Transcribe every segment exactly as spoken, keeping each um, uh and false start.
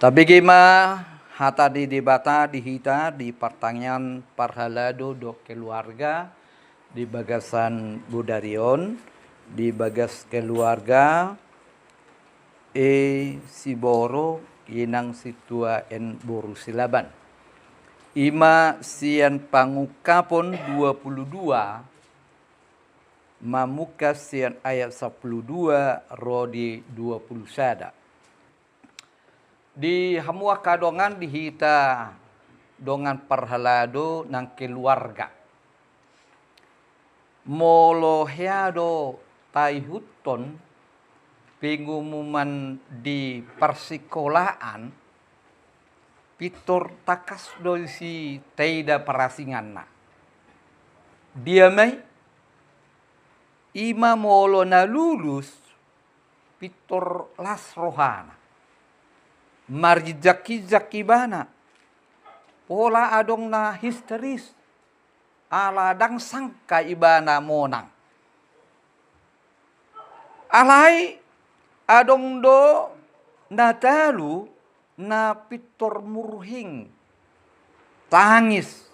Tabege ma hata ni Debata di hita di partangiangan parhalado dohot keluarga di bagasan bodari on, di bagas keluarga E Siboru, Inang Sintua, N Boru Silaban. I ma sian Pangungkapon dua pulu dua, mamungka sian ayat sampulu dua ro di dua pulu sada. Di hamu angka dongan, di hita dongan parhalado nang keluarga, molo hea do taihuthon pengumuman di parsikolaan, pintor tangkas do disi taida parasinganna. Dia ma i? I ma molo na lulus, pintor las rohana, marinjak-injak ibana, pola adong na histeris, ala ndang sangka ibana monang. Alai adong do na talu na pintor murhing, tangis,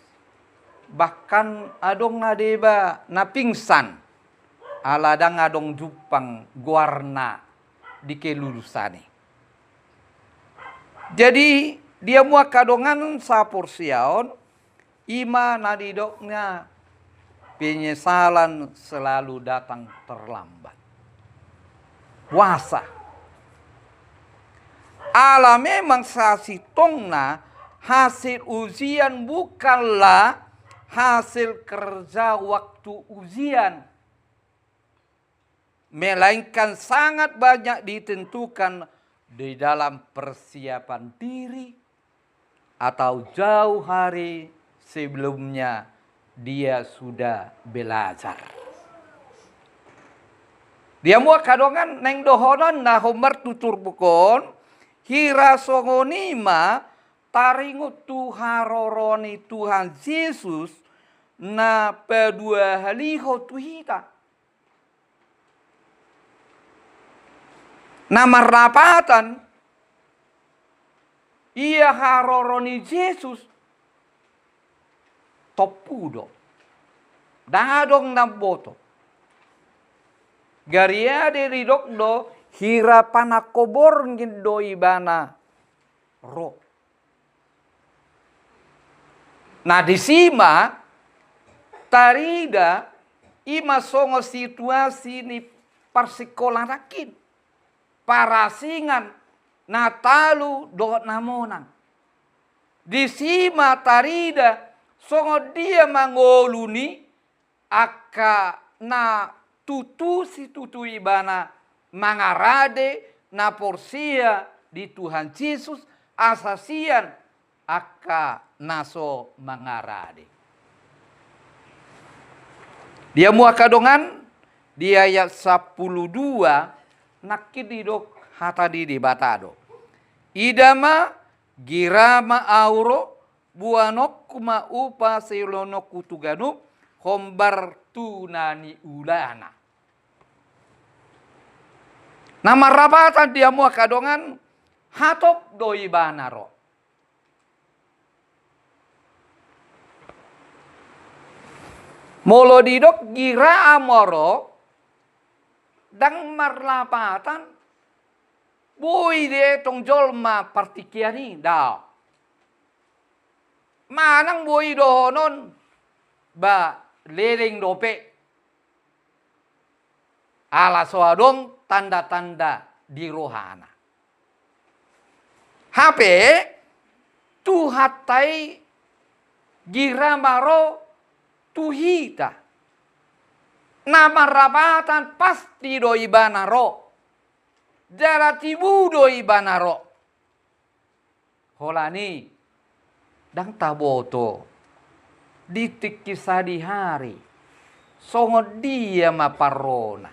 bahkan adong na deba na pingsan, ala ndang adong jumpang goarna di kelulusan i. Jadi, di hamu angka dongan saporseaon, i ma na nidokna penyesalan selalu datang terlambat. Boasa? Ala memang sasintongna hasil ujian bukanlah hasil kerja waktu ujian, melainkan sangat banyak ditentukan di dalam persiapan diri atau jauh hari sebelumnya dia sudah belajar. Di hamu angka dongan, naeng dohonon na hombar tu turpuk on, hira songon i ma taringot tu haroro ni Tuhan Jesus na paduahalihon tu hita. Na marlapatan, ia haroro ni Jesus tompu do, ndang adong na boto. Gariade didok do, hira panangko borngin do ibana ro. Nah, disi ma tarida, i ma songon situasi ni parsikolaan nangkin, parasingan na talu dohot na monang. Disi ma tarida songon dia ma ngolu ni angka na tutu situtu ibana mangarade na porsea di Tuhan Jesus, asa sian angka na so mangarade. Di hamu angka dongan, di ayat sampulu dua nangkin didok hata ni Debata do, ida ma, gira ma ahu ro, boanonku ma upa silehononku tu ganup, hombar tu na niulana. Na marlapatan di hamu angka dongan, hatop do ibana ro. Molo didok gira ma ro, ndang marlapatan boi dietong jolma partingkian i, daong. Manang boi dohonon, ba, leleng dope, ala so adong tanda-tanda di rohana. Hape Tuhanta i gira ma ro tu hita. Na marlapatan pasti do ibana ro, jala tibu do ibana ro. Holan i, ndang taboto di tingki sadihari songon dia ma parrona.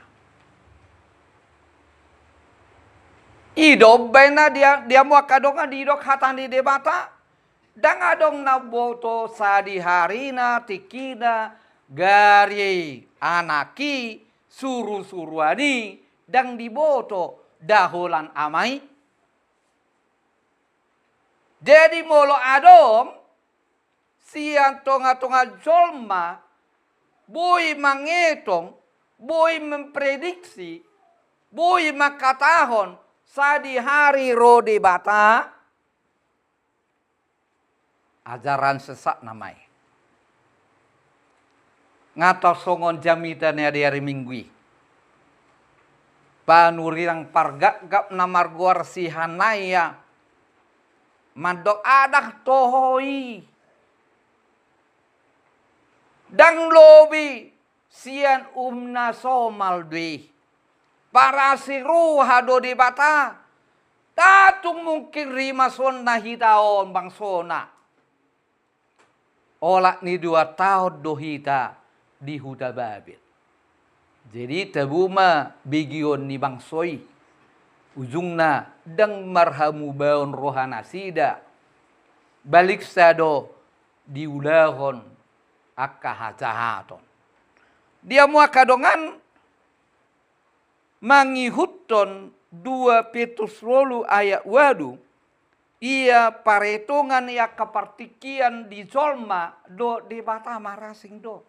I do umbahen na di, di hamu angka dongan, didok hata ni Debata, ndang adong na boto sadiharina, tingkina, gari anak i, surusuruan i, ndang diboto da holan ama i. Jadi molo adong sian tonga-tonga jolma boi mangetong, boi memprediksi, boi mangkatahon sadihari ro Debata, ajaran sesat nama i. Nga tarsongon jamita ni ari-ari Minggu i. Panurirang pargapgap na margoar si Hanaya mandok adang toho i. Ndang lobi sian uhum na somal do i. Parasing roha do Debata. Ndang tung mungkin rimasonna hita on bangsona. Olat ni dua taon do hita di huta Babel. Jadi tabo ma begeon ni bangso i. Ujungna ndang marhamubaon roha nasida. Baliksa do diulahon angka hajahaton. Dia ma angka dongan mangihuthon dua Petrus tolu ayat ualu, ia paretongan ni angka partingkian di jolma dohot Debata marasing do.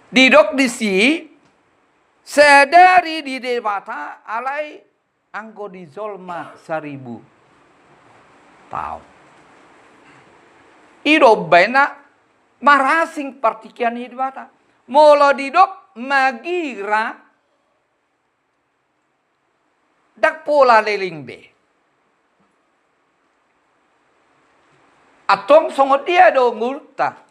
Didok disi, sadari di Debata alai anggo di jolma saribu taon. I do umbahen na marasing partingkian ni Debata. Molo didok magira, ndang pola leleng be. Antong songon dia do ngolunta?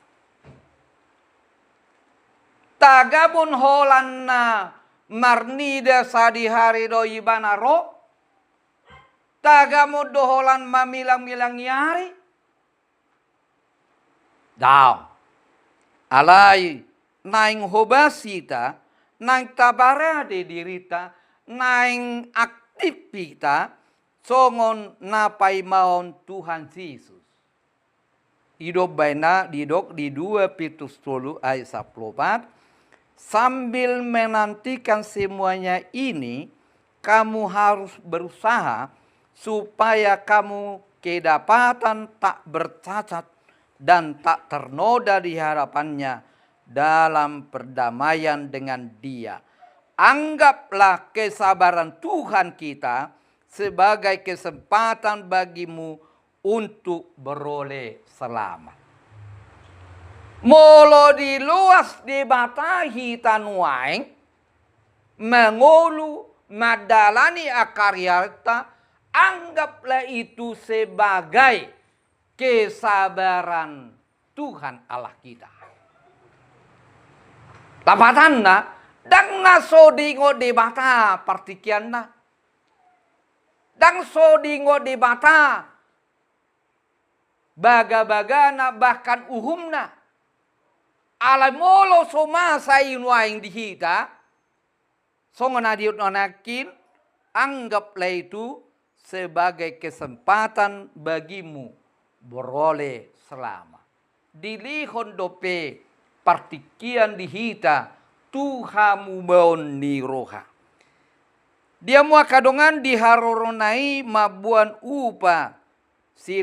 Tagamon holan na marnida sadihari do ibana ro? Tagamon do holan mamilang-milangi ari? Daong. Alai naeng hobas hita, naeng tabarade dirinta, naeng aktif hita songon na paimaon Tuhan Jesus. I do umbahen na didok di dua Petrus tolu ayat sampulu opat, sambil menantikan semuanya ini, kamu harus berusaha supaya kamu kedapatan tak bercacat dan tak ternoda di hadapan-Nya dalam perdamaian dengan Dia. Anggaplah kesabaran Tuhan kita sebagai kesempatan bagimu untuk beroleh selamat. Molo diloas Debata hita nuaeng, mangolu, mandalani angka ari-arita, anggaplah itu sebagai kesabaran Tuhan Allah kita. Lapatanna, ndang na so diingot Debata partingkianna. Ndang so diingot Debata bagabagana, bahkan uhumna. Alai molo so masa i nuaeng di hita, songon na didok nangkin, anggaplah itu sebagai kesempatan bagimu beroleh selamat. Dilehon dope partingkian di hita tu hamubaon ni roha. Dia ma angka dongan di harorona i mamboan upa si